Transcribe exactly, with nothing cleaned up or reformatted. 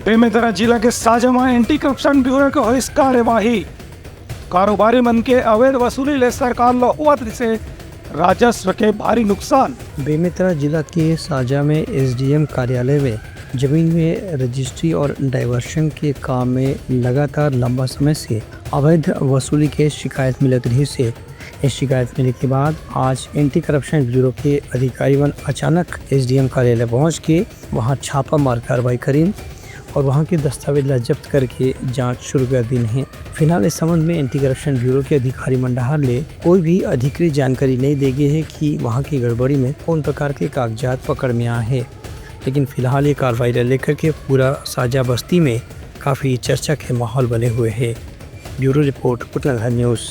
बेमेतरा जिला के साजा म एंटी करप्शन ब्यूरो के होइस कार्यवाही। कारोबारी मन के अवैध वसूली ले सरकार ल होवत रिहिसे राजस्व के भारी नुकसान। बेमेतरा जिला के साजा में एसडीएम कार्यालय में जमीन में रजिस्ट्री और डाइवर्शन के काम में लगातार लंबा समय से अवैध वसूली के शिकायत मिलत रिहिसे। ये शिकायत मिले के बाद आज एंटी करप्शन ब्यूरो के अधिकारी मन अचानक एसडीएम कार्यालय पहुंच के वहां छापा मार कार्रवाई करिन और वहां के दस्तावेज ला जब्त करके जांच शुरू कर दिन है। फिलहाल इस संबंध में एंटी करप्शन ब्यूरो के अधिकारी मन डहार ले कोई भी अधिकृत जानकारी नहीं दे गए है कि वहां की गड़बड़ी में कौन प्रकार के कागजात पकड़ में आए हैं। लेकिन फिलहाल ये कार्रवाई ला लेकर के पूरा साजा बस्ती में काफी चर्चा के माहौल बने हुए है। ब्यूरो रिपोर्ट, कुटलंघा न्यूज़।